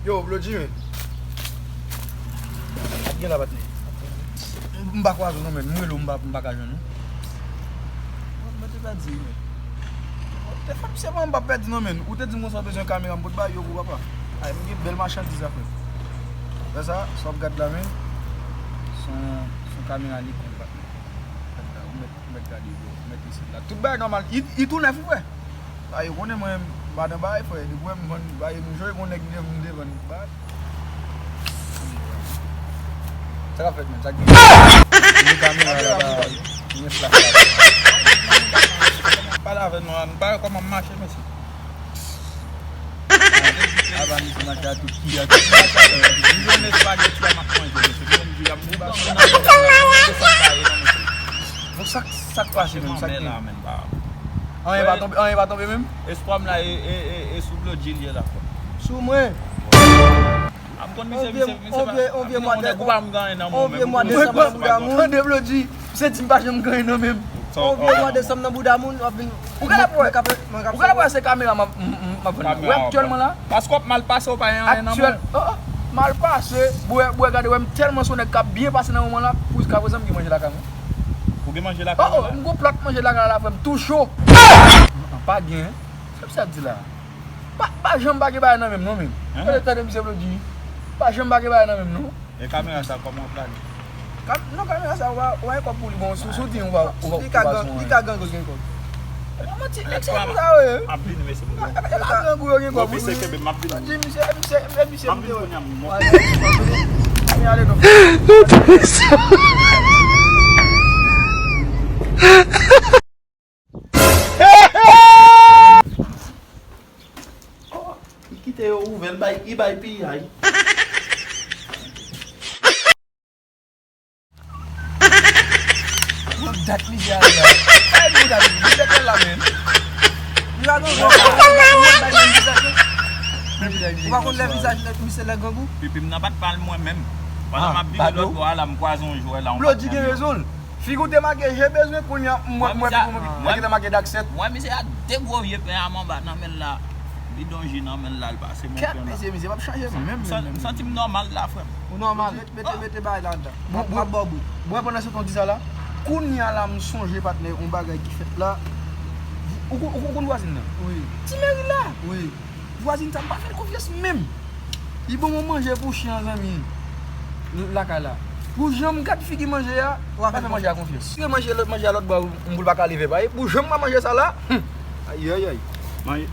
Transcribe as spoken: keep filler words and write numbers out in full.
Yo, Blodji, men. Sa k gen la, patnè? M pa kwaze w non, men. M rele w, m pa, m pa ka jwenn ou. Mwen, mwen te pèdi, men. Te fè m sèman m pa pèdi non, men. Ou te di m konsa w bezwen kamera, m pot bay yo pou papa. Ay, m gen bèl machandiz la, frè. Wè sa, sa w ap gad la, men. Se yon, se yon kamera Nikon, patnè. Gad la, ou mèt, ou mèt gade, bro. Ou mèt isit la. Tout bagay nòmal. I, i tou nèf, wi, frè. Sa yo konnen mwen, m pa nan bagay, frè. Depi w wè m vann bagay nou jwe, gon nèg m te, m te vann bagay. Sa k ap fèt menm? Sa k gen? Gen kamera la, la, gen flash la. Pale avè nou, la. Nou pa wè kòman m mache, mesye. Ava misye mache a tout ki a tout. M jwenn espageti a m ap manje, mesye. M jwenn di a m bouda m nan manje sa pa ye non, mesye. Bon, sa k, sa k pase menm? Sa k gen? Anyen pa tonbe, anyen pa tonbe menm? Espwa m la e, e, e, e sou Blodji l ye la, frè. Sou mwen? A m konn misye, misye, misye pa, on vye mwa de, on vye mwa de desanm nan bouda moun. Tande Blodji, misye di m pa janm gen anyen nan men m. On vye mwa desanm nan bouda moun, w ap vin. Ou ka ap wè, ou ka ap wè se kamera m ap, m, m, m ap vann la. Ou wè aktyèlman la? Paske w ap mal pase, w pa gen anyen nan men w. Aktyèl, oh, oh, mal pase, bwè, bwè, gade, wè m tèlman se yon nèg k ap byen pase nan moman la, pou jiska prezan m gen manje lakay mwen. Ou gen manje lakay mwen la? Oh, oh, m gon plat manje lakay la, frè m, tou cho. Ah, pa gen. Sa misye ap di la? Pa, pa janm pa gen bagay nan men m non, men. Tande, tande misye Blodji. Pa janm pa gen bagay nan men m non. E kamera sa, kòman w pral? Kam-, non, kamera sa, ou pa, ou pa gen kòb pou li. Bon, si, si w di ou pa, ou pa, li ka gang, li ka gang, ou gen kòb. E pa manti, nèg se pou sa yo ye. M ap vini, mesye. E pa gang ou yo gen kòb. Bon, misye kenbe, m ap vini. Di misye, misye, misye, misye. M ap vini kounye a, m. Ale, ale non. Oh, li kite yo ouvè, li bay, li bay piyay. Bon, dat mizè a ye a. Ay, mouda, mizè kè la, men. Mouda, non, non, non, non, non, non, non, non. Ou pa konn lè vizaj misye lè grangou? Pipi m nan pa t pa l mwen menm. Pandan m ap vini lòt bò a la, m kwaze yon jwè la. Blodji gen rezon l. Figi w te make je bezwen, kounye a m wè, m wè figi w gentan make dak sèt. Mwen, misye a de gwo vye pen a manba nan men l la. Bidon ji nan men l la, l pase bon pen la. Kèt, mesye, misye p ap chanje menm, menm, menm. M santi m nòmal la, frè m. Ou nòmal. Mete, mete, mete bagay la anndan. M ap, m ap ba w bout. Bon, pandan se tan w di sa la, kounye a la, m sonje, patnè, yon bagay ki fèt la. Ou, ou, ou konn vwazin nan? Wi. Ti Meri la? Wi. Vwazin sa, m pa fè l konfyans menm. Li ban mwen manje pou chen an, zanmi. L-, lakay la. Pou jan m gad figi manje a, m pa fè manje a konfyans. Tire manje, lòt manje a lòt bò, m pou l pa ka leve pa. E pou jan m manje sa la, hmm. Ayayay. Manje.